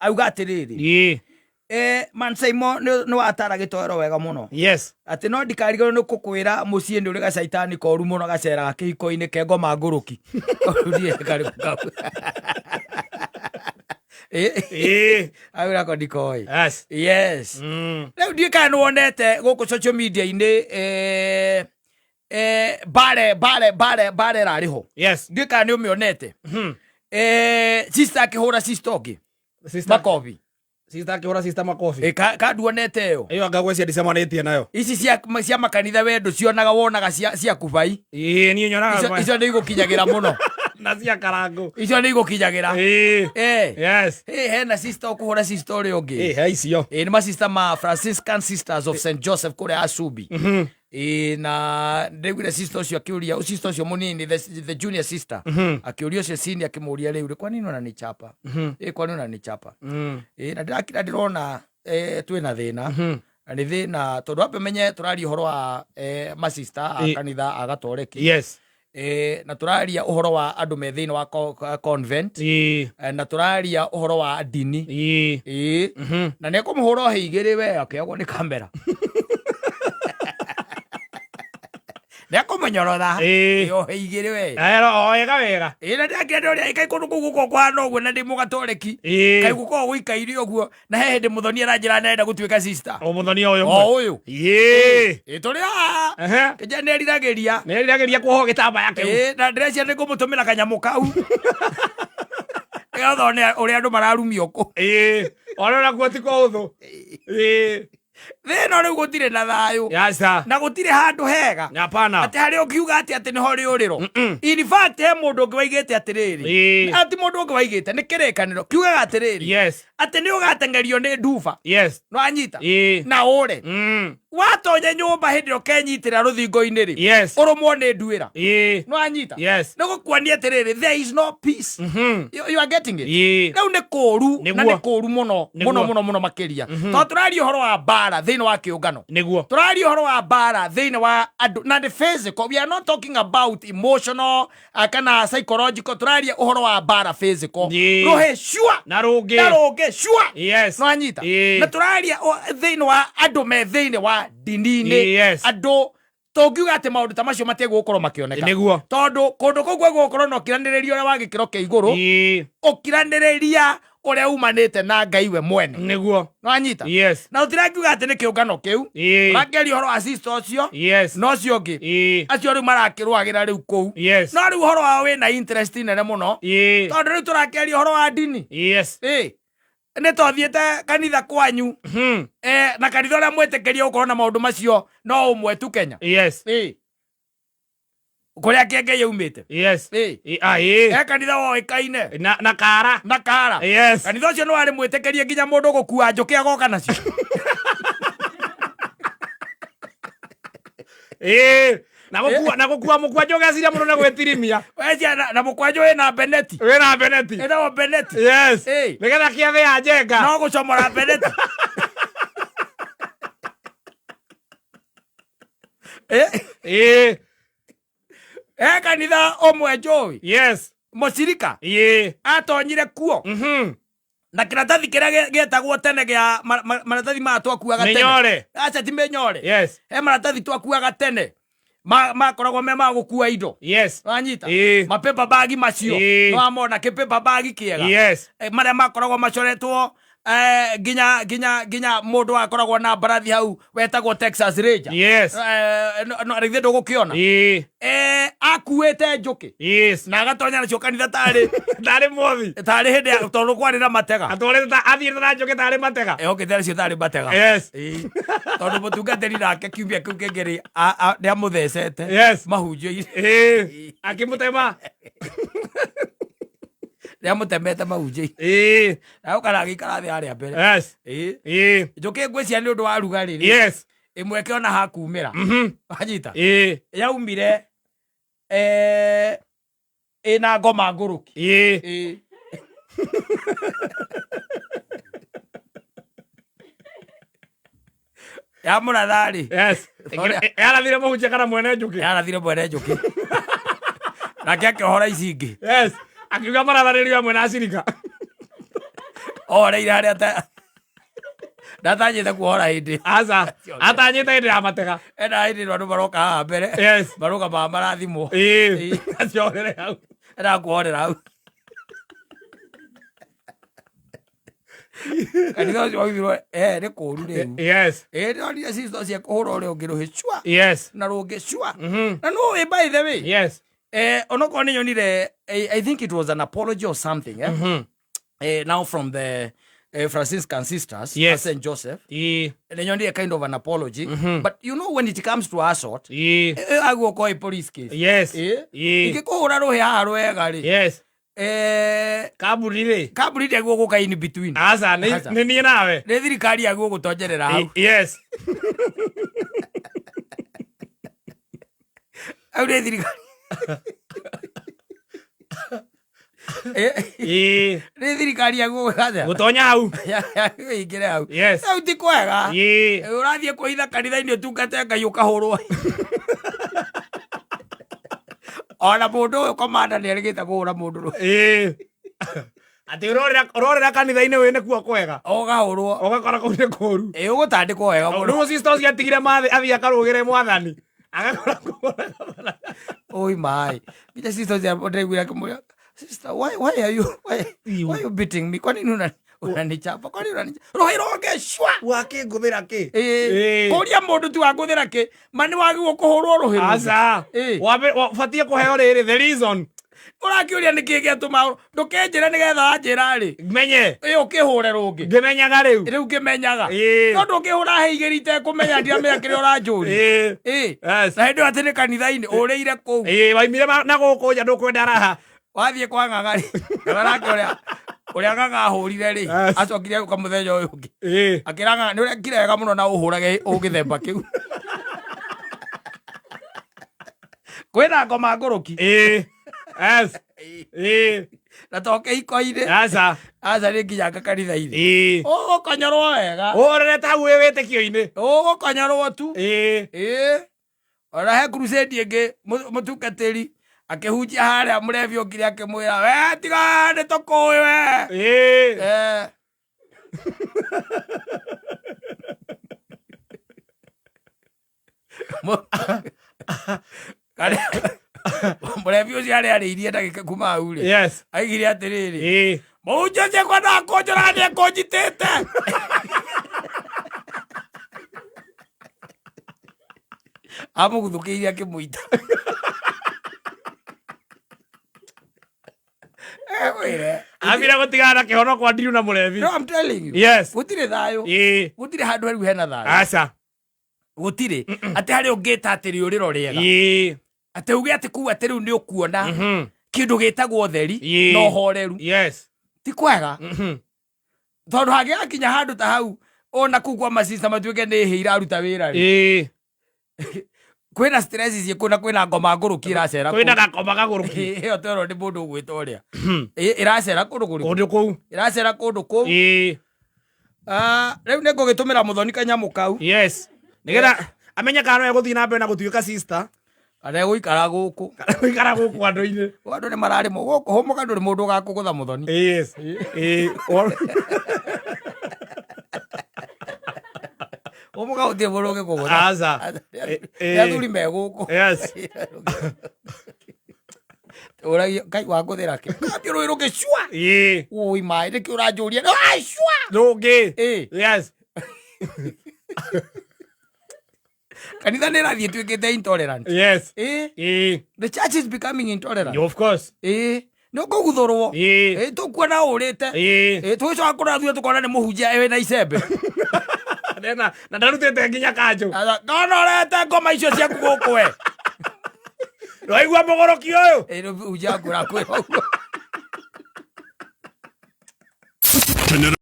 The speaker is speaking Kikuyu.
Auga atĩrĩrĩ, Mansaimo nĩ watara gĩtoero wega mũno, atĩ no ndikarigĩrwo nĩ kũkwĩra mũciĩ nĩ ũrĩ gacaitani koru mũno gaceraga kĩhiko-inĩ ke ngoma ngũrũki. Ndiĩ karĩkũ kau. Aura ko ndikoĩ. Yes. Rĩu ndiĩ kana nĩ wonete gũkũ social media-inĩ, bare bare bare bare ĩrarĩ ho. Ndiĩ kana nĩ ũmĩonete. Sister akĩhũra sister ũngĩ Sister, makobi. Sister akĩhũra sister makobi. Ka nduonete ĩyo? Ĩyo anga gwĩcia ndicemanĩtie nayo. Ici cia makanitha we ndũcionaga, wonaga cia kubai. Ĩĩ, niĩ nyonaga. Icio nĩ igũkinyagĩra mũno. Na cia karangũ. Icio nĩ igũkinyagĩra. Hena sister ũkũhũra sister ũrĩa ũngĩ. He icio. Nĩ masista ma Franciscan Sisters of St Joseph kũrĩa Asubi. Na ndĩguire sister ũcio akĩũria sister ũcio mũnini, the junior sister, akĩũria ũcio senior, akĩmũria, "Rĩu rĩ, kwa nini unanichapa? Kwa nini unanichapa?" Na ndĩrakira ndĩrona twĩna thĩna, na nĩ thĩna tondũ wambe menye tũraria ũhoro wa masista a kanitha a gatoreki, na tũraria ũhoro wa andũ me thĩinĩ wa convent, na tũraria ũhoro wa ndini. Na nĩ ekũmũhũra o hĩ igĩrĩ we akĩagwo nĩ kamera, nĩ ekũmũnyorotha. O hĩ igĩrĩ we. Ero o wega wega. Na ndĩrakĩenda ũrĩa ĩkai kũndũ kũu gũkorwo kũhana ũguo na ndĩ mũgatoreki, kaĩ gũkorwo gũikaire ũguo, na he hĩndĩ mũthoni aranjĩra nĩarenda gũtuĩka sister. O mũthoni ũyũ. O ũyũ. Tũrĩ haha. Kĩnja nĩ eriragĩria. Nĩ eriragĩria kuohwo gĩtambaya kĩu. Na ndĩrecia nĩ ngũmũtũmĩra kanyamũ kau nĩgetha one ũrĩa andũ mararumio kũ. Ona nakuo ti kũhũthũ. Thĩna rĩu gũtirĩ na thayũ. Yaca. Na gũtirĩ handũ hega. Hapana. Atĩ harĩa ũngiuga atĩ nĩho rĩũrĩro. In fact, he mũndũ ũngĩ waigĩte atĩrĩrĩ, atĩ mũndũ ũngĩ waigĩte nĩ kĩrĩkanĩro kiugaga atĩrĩrĩ, atĩ nĩ ũgateng'erio nĩ nduba. No anyita na ũre watonya nyũmba hĩndĩ ĩrĩa ũkenyitĩra rũthingo-inĩ rĩ, ũrũmwo nĩ nduĩra. No anyita. Nĩ gũkuonia atĩrĩrĩ, there is no peace. You are getting it? Rĩu nĩ kũũru na nĩ kũũru mũno mũno mũno mũno makĩria, tondũ tũraria ũhoro wa mbara thĩinĩ wa kĩũngano. Tũraria ũhoro wa mbara thĩinĩ wa andũ, na nĩ physical. We are not talking about emotional, kana psychological. Tũraria ũhoro wa mbara physical. Rũhĩ cua Na rũngĩ. Na rũngĩ cua. No anyita. Na tũraria thĩinĩ wa andũ me thĩinĩ wa ndini-inĩ. Andũ tũngiuga atĩ maũndũ ta macio matiagĩrĩirwo gũkorwo makĩoneka. Tondũ kũndũ kũu kwagĩrĩirwo gũkorwo na ũkiranĩrĩria ũrĩa wa gĩkĩro kĩa igũrũ, ũkiranĩrĩria ũrĩa umanĩte na Ngai we mwene. No anyita. Na tũtirakiuga atĩ nĩ kĩũngano kĩu. Tũrakĩaria ũhoro wa sister ũcio na ũcio ũngĩ, acio rĩu marakĩrũagĩra rĩu kũu. No rĩu ũhoro wao wĩna interest nene mũno, tondũ rĩu tũrakĩaria ũhoro wa ndini. Nĩ twathiĩte kanitha kwanyu, na kanitha ũrĩa mwĩtĩkĩrie gũkorwo na maũndũ macio no ũmwe tu Kenya. Kũrĩa kĩenge yaumĩte. Ah, ĩĩ. He kanitha woĩkaine Na kara. Na kara. Kanitha ũcio nĩ warĩ mwĩtĩkĩrie nginya mũndũ gũkua njũkĩ agoka nacio. Na gũkua mũkwanjũ ũgeciria mũndũ nĩ gwĩtirimia. Wecia na mũkwanjũ wĩna beneti. Wĩna beneti. Ĩtagwo beneti. Nĩgetha kĩathĩ ya njenga. No gũcomora beneti. He kanitha ũmwe njũĩ, mũcirika atonyire kuo na kĩratathi kĩrĩa gĩetagwo tene gĩa maratathi maya twakuaga tene. Mĩnyore. Aca, ti mĩnyore. He maratathi twakuaga tene makoragwo me ma gũkua indo. Wanyita? Mapepa bagi macio. Nĩwamona kĩpepa bagi kĩega? Yes. Marĩa makoragwo macoretwo, nginya mũndũ akoragwo na mbarathi hau wetagwo Texas Ranger. No rĩthĩ ndũgũkĩona. Akuĩte njũkĩ na agatonya nacio kanitha tarĩ Tarĩ mwothi. Tarĩ hĩndĩ ya tondũ kwarĩ na matega. Atwarĩte ta athiĩte na njũkĩ tarĩ matega. Ehokete nacio tarĩ matega. Tondũ mũtungatĩri nake kiumia kĩu kĩngĩ rĩ, nĩ amũthecete mahunjio-inĩ. Akĩmũtema. Nĩ amũtemete mahunjio-inĩ. Na ũkara agĩikara thĩ harĩa mbere. Njũkĩ ngwĩciria nĩ ũndũ wa rugarĩ rĩ, ĩmwe ĩkĩona hakumĩra. Wanyita? Yaumire ĩna ngoma ngũrũki. Yamũratha-rĩ, Yarathire mũhunjia kana mwene njũkĩ? Yarathire mwene njũkĩ, nake akĩohora ici ingĩ. Akiuga marathanĩrio hamwe na acirika. Oreire harĩa ndatanyĩte kuohora hĩndĩ. Aca, atanyĩte hĩndĩ ya matega. Ena hĩndĩ ĩno andũ maroka haha mbere. Yes. Marũgamaga marathimwo. Ĩĩ. Aciorere hau. Endaga kuohorera hau. Kanitha ũcio waugirwo nĩ kũũru rĩu. Yes. Ĩĩ ndĩronire sister ũcio akũhũra ũrĩa ũngĩ rũhĩ cua. Yes. Na rũngĩ cua. Na nũ wĩ by the way. Yes. Onokorwo nĩ nyonire I think it was an apology or something, eh? Now from the Franciscan sisters Yes. at St. Joseph. Ĩĩ. Nĩ nyonire kind of an apology. But you know when it comes to assault, Ĩĩ. agũkorwo ĩ police case. Yes. Ĩĩ. Ĩĩ. Ingĩkũhũra rũhĩ haha rwega rĩ. Yes. Kambuni rĩ. Kambuni ndĩagwo gũka in between. Aca, nĩ Aca. nĩ niĩ nawe. Nĩ thirikari yagwo gũtonjerera hau. Yes. Hau nĩ thirikari. Ĩĩ. Nĩ thirikari yagwo gwĩka Gũtonya hau. Ĩingĩre hau. Yes. Hau ti kwega. Ĩĩ. Ũrathiĩ kwĩhitha kanitha-inĩ ũtungate Ngai ũkahũrwo. Ona mũndũ ũyũ komanda nĩ erĩgĩte kũhũra mũndũ rũhĩ. Ĩĩ. Atĩ ũrorera kanitha-inĩ wĩ nĩkuo kwega. Ũkahũrwo. Ũgakora kũu nĩ kũũru. Ĩ ũgũtandĩkwo wega mũno. Rĩu sister ũcio atigire mathĩ athiĩ akarũgĩre mwathani. Agakora kũhũra. Oi my. Nginya sister ũcio ndĩraiguire akĩmwĩra, sister, why are you why are you beating me? Kwa nini unanichapa? Kwa nini unanichapa? Rũhĩ rũngĩ cua. Wakĩngũthĩra kĩ? Ĩĩ. Kũria mũndũ ti wangũthĩra kĩ, ma nĩ wagĩrĩirwo kũhũrwo rũhĩ rũngĩ. Aca. Ĩĩ. Ũbatiĩ kũheo rĩrĩ the reason. Ũrakĩũria nĩkĩ gĩatũma ndũkĩnjĩre nĩgetha wanjĩra rĩ. Menye. Ĩĩ ũkĩhũre rũngĩ. Ngĩmenyaga rĩu. Rĩu ngĩmenyaga. Ĩĩ. No ndũngĩhũra hĩ igĩrĩ itekũmenya ndiramenya kĩrĩa ũranjũria. Ĩĩ. Ĩĩ. Yes. Na hĩndĩ ĩyo atĩ nĩ kanitha-inĩ ũrĩire kũu. Ĩĩ, waimire na gũkũ nja ndũkwenda raha. Wathiĩ kwa ng'ang'a rĩ. Ng'ang'a nake ũrĩa ng'ang'a ahũrire rĩ, Yes. acokire agĩũka mũthenya ũyũ ũngĩ. Ĩĩ. Akĩra ng'ang'a nĩ ũrekire wega mũno na ũhũrage ũgĩthemba kĩu. Kwĩna ngoma ngũrũki. Ĩĩ. Yes. Ĩĩ. Na to kĩhiko-inĩ. Aca. Aca nĩ nginya kanitha-inĩ. Ĩĩ. Ũgũkonyorwo wega. Ũhũrĩre ta hau wĩ wĩtĩkio-inĩ. Ũgũkonyorwo tu. Ĩĩ. Ĩĩ. Ona he crusade ĩngĩ mũtungatĩri akĩhunjia harĩa mũrebi okire akĩmwĩra we tiga nĩ tũkũĩ we. Ĩĩ. Mũrebi ũcio arĩa arĩirie ndagĩka kuma hau rĩ. Yes. Aigire atĩrĩrĩ. Ĩĩ. Mũhunjia ũcio ekwendaga kũnjũraga nĩ ekũnjitĩte. Amũguthũkĩire akĩmũita. Ekwĩre. Ambire gũtigana na kĩhono kwa ndiru na mũrebi. No, I'm telling you. Yes. Gũtirĩ thayũ. Ĩĩ. Gũtirĩ handũ rĩu hena thayũ. Aca. Gũtirĩ. Atĩ harĩa ũngĩta atĩ rĩũrĩro rĩega. Ĩĩ. Atĩ uge atĩ kũu atĩ rĩu nĩ ũkuona kĩndũ gĩtagwo ũtheri Ĩĩ. na ũhoreru. Yes. Ti kwega. Tondũ hangĩgakinya handũ ta hau ona kũu kwa masista matuĩke nĩ hĩ iraruta wĩra rĩ. Ĩĩ. Kwĩna stress ciĩkuo na kwĩna ngoma ngũrũki ĩracera Kwĩna kũu. gakoma gagũrũki. Ĩyo twerwo nĩ mũndũ ũgwĩta ũrĩa. Ĩ, ĩracera kũndũ kũrĩkũ? Kũndũ kũu. Ĩracera kũndũ kũu. Ĩĩ. Rĩu nĩ ngũgĩtũmĩra mũthoni kanyamũ kau. Yes. Nĩgetha amenye kana no egũthiĩ na mbere na gũtuĩka sister. Kana egũikara gũkũ. Kana gũikara gũkũ andũ-inĩ. Andũ nĩ mararĩmwo gũkũ hũmũka ndũrĩ mũndũ ũgakũgũtha mũthoni. Yes. Ĩĩ. Hũmũka gũtirĩ mũndũ ũngĩkũgũtha. Aca. Nĩ athuri me gũkũ. Yes. Ũragio Ngai wangũthĩra kĩ? Kambia rũĩ rũngĩ cua. Ĩĩ. Ui maĩ nĩkĩ ũranjũria? Ai cua. Rũngĩ. Ĩĩ. Yes. Kanitha nĩ ĩrathiĩ ĩtuĩkĩte intolerant. Yes. Ĩĩ. Ĩĩ. The church is becoming intolerant. Of course. Ĩĩ. Nĩ ũkũguthũrwo. Ĩĩ. Ĩĩ tũkuona ũrĩte. Ĩĩ. Ĩĩ tũgĩcoka kũrora thutha tũkona nĩ mũhunjia wĩna icembe. Na ndarutĩte nginya kanjũ. Kana ũrete ngoma icio ciaku gũkũ we. Ndwaigua mũgũrũki ũyũ? Ĩĩ nĩ mũhunjia ngũrakwĩra ũguo.